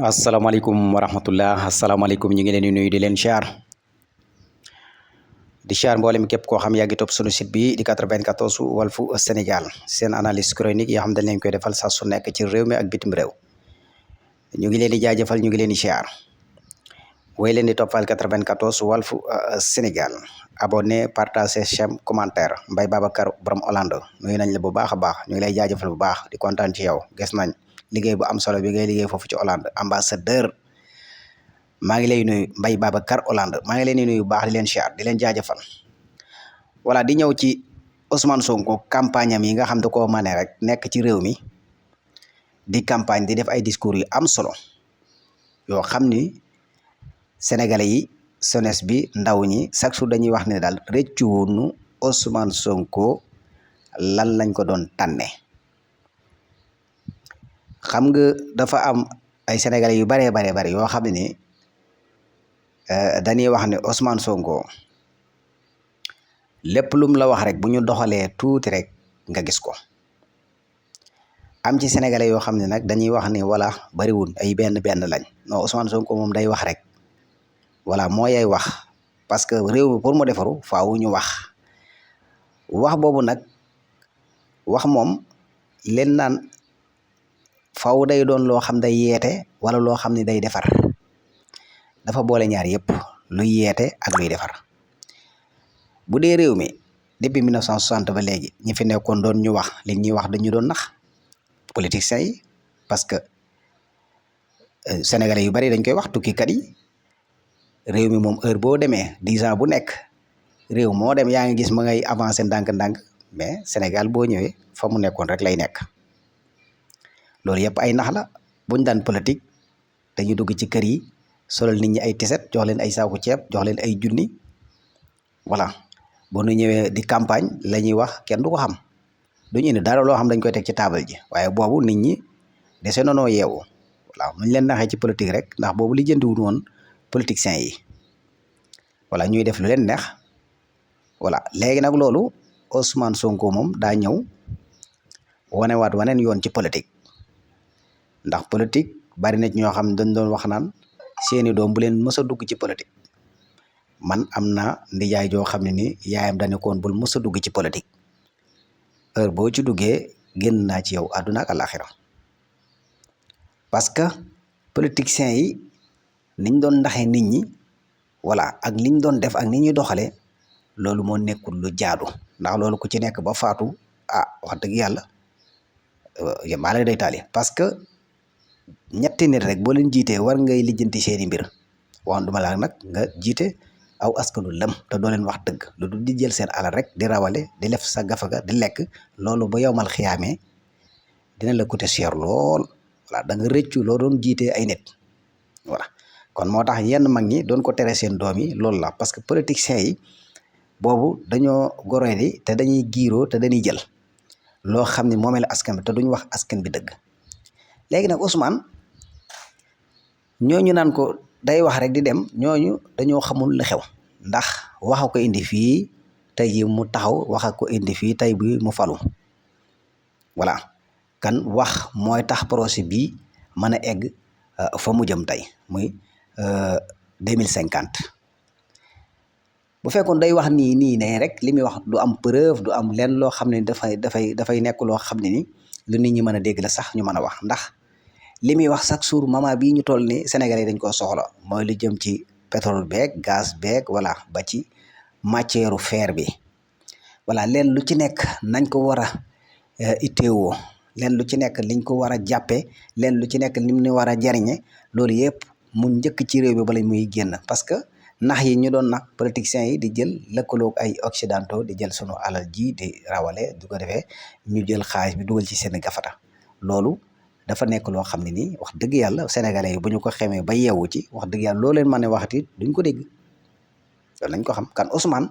asalaamaaleykum wa rahmatullah asalaamaaleykum ñu ngi leen di nuyu di leen siyaar mboolem képp koo xam yaa ngi topp sunu site bi di 94 Walfu Sénégal seen analyse chronique yoo xam dañ leen koy defal saa su nekk ci réew mi ak bitim réew ñu ngi leen di jaajëfal ñu ngi leen di siyaar way leen di toppal 94 Walfu Sénégal abonné partage j'aime commentaire Mbaye Babacar borom Hollande nuyu nañ la bu baax a baax ñu ngi lay jaajëfal bu baax di kontaan ci yow gis nañ liggéey bu am solo bi ngay liggéey foofu ci Hollande ambassadeur maa ngi lay nuyu Mbaye Babacar Hollande maa ngi leen di nuyu bu baax di leen siyaar di leen jaajëfal voilà di ñëw ci Ousmane Sonko campagne am yi nga xam da koo mane rek nekk ci réew mi di campagne di def ay discours yu am solo yoo xam ni sénégalais yi jeunesse bi ndaw ñi chaque jour dañuy wax ne daal rëccuwunu Ousmane Sonko lan lañ ko doon tànne xam nga dafa am ay sénégalais yu baree bare yoo xam ne ni dañuy wax ne Ousmane Sonko lépp lum la wax rek bu ñu doxalee tuuti rek nga gis ko am ci sénégalais yoo xam ne nag dañuy wax ni wala bariwul ay benn lañ non Ousmane Sonko moom day wax rek voilà moo yay wax parce que réew mi pour mu defaru faaw ñu wax boobu nag wax moom leen naan faaw day doon loo xam day yeete wala loo xam ne day defar dafa boole ñaar yëpp luy yeete ak luy defar bu dee réew mi depuis 1960 ba léegi ñi fi nekkoon doon ñu wax li ñuy wax dañu doon nax politiciens yi parce que sénégalais yu bari dañ koy wax tukkikat yi réew mi moom heure boo demee 10 ans bu nekk réew moo dem yaa ngi gis ma ngay avancé ndànk-ndànk mais Sénégal boo ñëwee fa mu nekkoon rek lay nekk loolu yëpp ay nax la buñ daan politique dañu dugg ci kër yi solal nit ñi ay tiset jox leen ay saaku ceeb jox leen ay junni voilà boo nu ñëwee di campagne la ñuy wax kenn du ko xam duñu indi dara loo xam dañ koy teg ci taabal ji waaye boobu nit ñi dese noonoo yeewu voilà nuñ leen naxee ci politique rek ndax boobu li jëndiwul woon politiciens yi voilà ñuy def lu leen neex voilà léegi nag loolu Ousmane Sonko moom daa ñëw wanewaat waneen yoon ci politique ndax politique bari na ñoo xam dañ doon wax naan seeni doom bu leen mës a dugg ci politique man am na ndijaay joo xam ne ni yaayam dañu koon bul mës a dugg ci politique heure boo ci duggee génn naa ci yow àdduna ak àlaxira parce que politiciens yi niñ doon ndaxee nit ñi voilà ak liñ doon def ak ni ñuy doxalee loolu moo nekkul lu jaadu ndax loolu ku ci nekk ba faatu wax dëgg yàlla maa day taali parce que ñetti nit rek boo leen jiitee war ngay lijjanti seeni mbir waxoon duma laa nag nga jiite aw askanu lëm te doo leen wax dëgg lu dul di jël seen alal rek di rawale di lef sa gafaga di lekk loolu ba yowmal xiyaamee dina la coûter cher lool voilà da nga rëccu loo doon jiitee ay nit voilà kon moo tax yenn mag ñi doon ko tere seen doom yi loolu la parce que politiciens yi boobu dañoo goree di te dañuy giiroo te dañuy jël loo xam ne moomee la askan bi te duñ wax askan bi dëgg léegi nag Ousmane ñooñu naan ko day wax rek di dem ñooñu dañoo xamul li xew ndax waxa ko indi fii tey ji mu taxaw waxa ko indi fii tey bi mu falu voilà kan wax mooy tax projet bi mën a egg fa mu jëm tey muy 2050 bu fekkoon day wax nii ne rek li muy wax du am preuve du am leen loo xam ne dafay nekk loo xam ne ni lu nit ñi mën a dégg la sax ñu mën a wax ndax li muy wax chaque jour moment bii ñu toll ni Sénégalais yi dañ koo soxla mooy lu jëm ci pétrole beeg gaz beeg voilà ba ci matière fer bi voilà leen lu ci nekk nañ ko war a itteewoo leen lu ci nekk liñ ko war a jàppee leen lu ci nekk lim ni war a jariñe loolu yëpp mu njëkk ci réew mi bala muy génn parce que nax yi ñu doon nax politiciens yi di jël lëkkaloog ay occidentaux di jël sunu alal ji di rawale du ko defee ñu jël xaalis bi dugal ci seen gafata loolu dafa nekk loo xam ne nii wax dëgg yàlla sénégalais yi bu ñu ko xamee ba yeewu ci wax dëgg yàlla loo leen mën a waxati duñ ko dégg loolu nañ ko xam kan Ousmane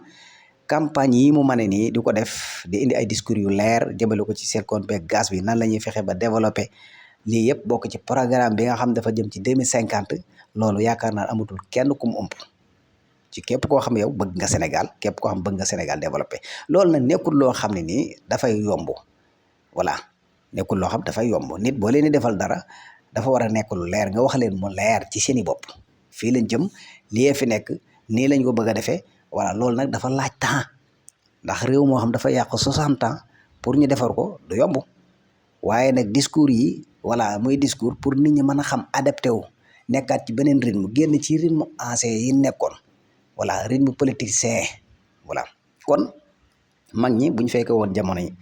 campagne yi mu mane nii di ko def di indi ay discours yu leer jëmale ko ci zircon beeg gaz bi nan la ñuy fexe ba développer lii yëpp bokk ci programme bi nga xam dafa jëm ci 2050 loolu yaakaar naa amatul kenn ku mu ëmp ci képp koo xam yow bëgg nga Sénégal képp koo xam bëgg nga Sénégal développé loolu nag nekkul loo xam ne nii dafay yomb voilà nekkul loo xam dafay yomb nit boo leen di defal dara dafa war a nekk lu leer nga wax leen mu leer ci seeni bopp fii lañ jëm lii fi nekk nii lañ ko bëgg a defee voilà loolu nag dafa laaj temps ndax réew moo xam dafa yàqu 60 ans pour ñu defar ko du yomb waaye nag discours yi voilà muy discours pour nit ñi mën a xam adapté wu nekkaat ci beneen rythme génn ci rythme ancien yi nekkoon voilà rythme politicien voilà kon mag ñi bu ñu fekkee woon jamono yi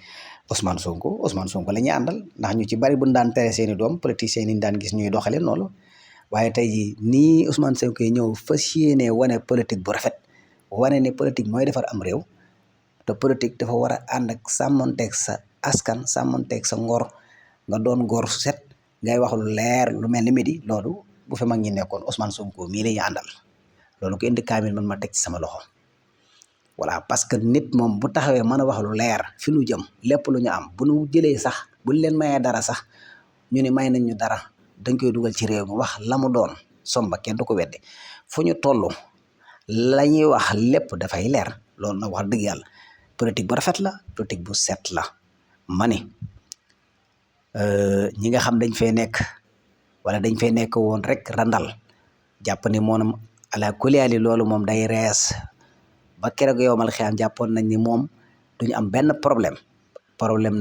Ousmane Sonko la ñuy àndal ndax ñu ci bari bu ñu daan tere seeni doom politiciens yi ñu daan gis ñuy doxalee noonu waaye tey jii nii Ousmane Sonko yi ñëw fas yéene wane politique bu rafet wane ne politique mooy defar am réew te politique dafa war a ànd ak sàmmonteeg sa askan sàmmonteeg sa ngor nga doon góor su set ngay wax lu leer lu mel ni midi loolu bu fi mag ñi nekkoon Ousmane Sonko mii la ñuy àndal loolu ko indi kaamil man ma teg ci sama loxo. voilà parce que nit moom bu taxawee mën a wax lu leer fi nu jëm lépp lu ñu am bu nu jëlee sax buñ leen mayee dara sax ñu ne may nañ ñu dara dañ koy dugal ci réew mi wax la mu doon somba kenn du ko wedde fu ñu toll la ñuy wax lépp dafay leer loolu nag wax dëgg yàlla politique bu rafet la politique bu set la ma ni ñi nga xam dañ fay nekk wala dañ fay nekk woon rek randal jàpp ni moom ala kuliyaali loolu moom day rees ba keroog yowmal xiyaam jàppoon nañ ni moom duñu am benn problème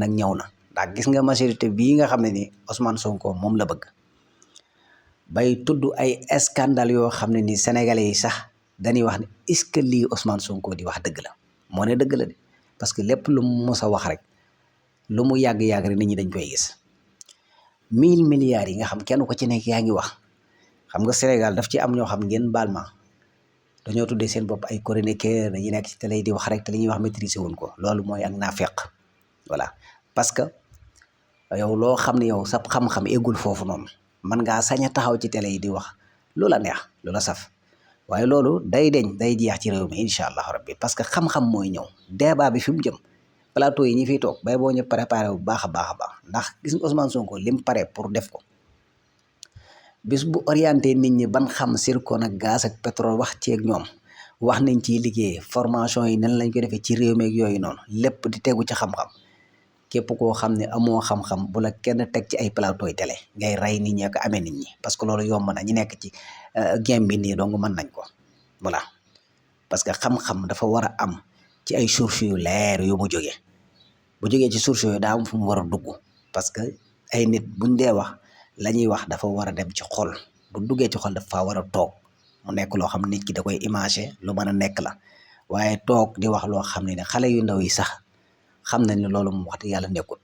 nag ñëw na ndax gis nga majorité bii nga xam ne ni Ousmane Sonko moom la bëgg bay tudd ay scandale yoo xam ne ni sénégalais yi sax dañuy wax ne est-ce que lii Ousmane Sonko di wax dëgg la moo ne dëgg la de parce que lépp lu mu mës a wax rek lu mu yàgg-yàgg rek nit ñi dañ koy gis 1000 milliards yi nga xam kenn ko ci nekk yaa ngi wax xam nga Sénégal daf ci am ñoo xam ngeen baal ma dañoo tuddee seen bopp ay chroniqueur dañuy nekk ci télé di wax rek te li ñuy wax maîtriser wuñ ko loolu mooy ak naafeq voilà parce que yow loo xam ne yow sa xam-xam eggul foofu noonu man ngaa sañ a taxaw ci télé yi di wax lu la neex lu la saf waaye loolu day jeex ci réew mi incha allah rabbi parce que xam-xam mooy ñëw débat bi fi mu jëm plateau yi ñi fiy toog bay boo ñu préparé bu baax a baax ndax gis nga Ousmane Sonko lim pare pour def ko bis bu orienté nit ñi ban xam zircon ak gaz ak pétrole wax ci ak ñoom wax nañ ciy liggéey formation yi nan lañ ko defee ci réew mi ak yooyu noonu lépp di tegu ci xam-xam képp koo xam ne amoo xam-xam bu la kenn teg ci ay plateau yi télé ngay rey nit ñi ak amee nit ñi parce que loolu yomb na ñi nekk ci game bi nii donc mën nañ ko voilà parce que xam-xam dafa war a am ci ay sources yu leer yu mu jógee bu jógee ci sources yooyu daa am fu mu war a dugg parce que ay nit buñ dee wax la ñuy wax dafa war a dem ci xol bu duggee ci xol dafa war a toog mu nekk loo xam nit ki da koy imagé lu mën a nekk la waaye toog di wax loo xam ne xale yu ndaw yi sax xam nañ ne loolu moom wax dëgg yàlla nekkul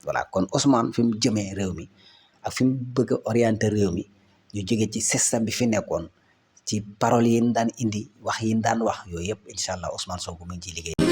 voilà kon Ousmane fi mu jëmee réew mi ak fi mu bëgg a orienté réew mi ñu jógee ci système bi fi nekkoon ci paroles yi ñu daan indi wax yi ñu daan wax yooyu yëpp incha allah Ousmane Sonko mu ngi ciy liggéey.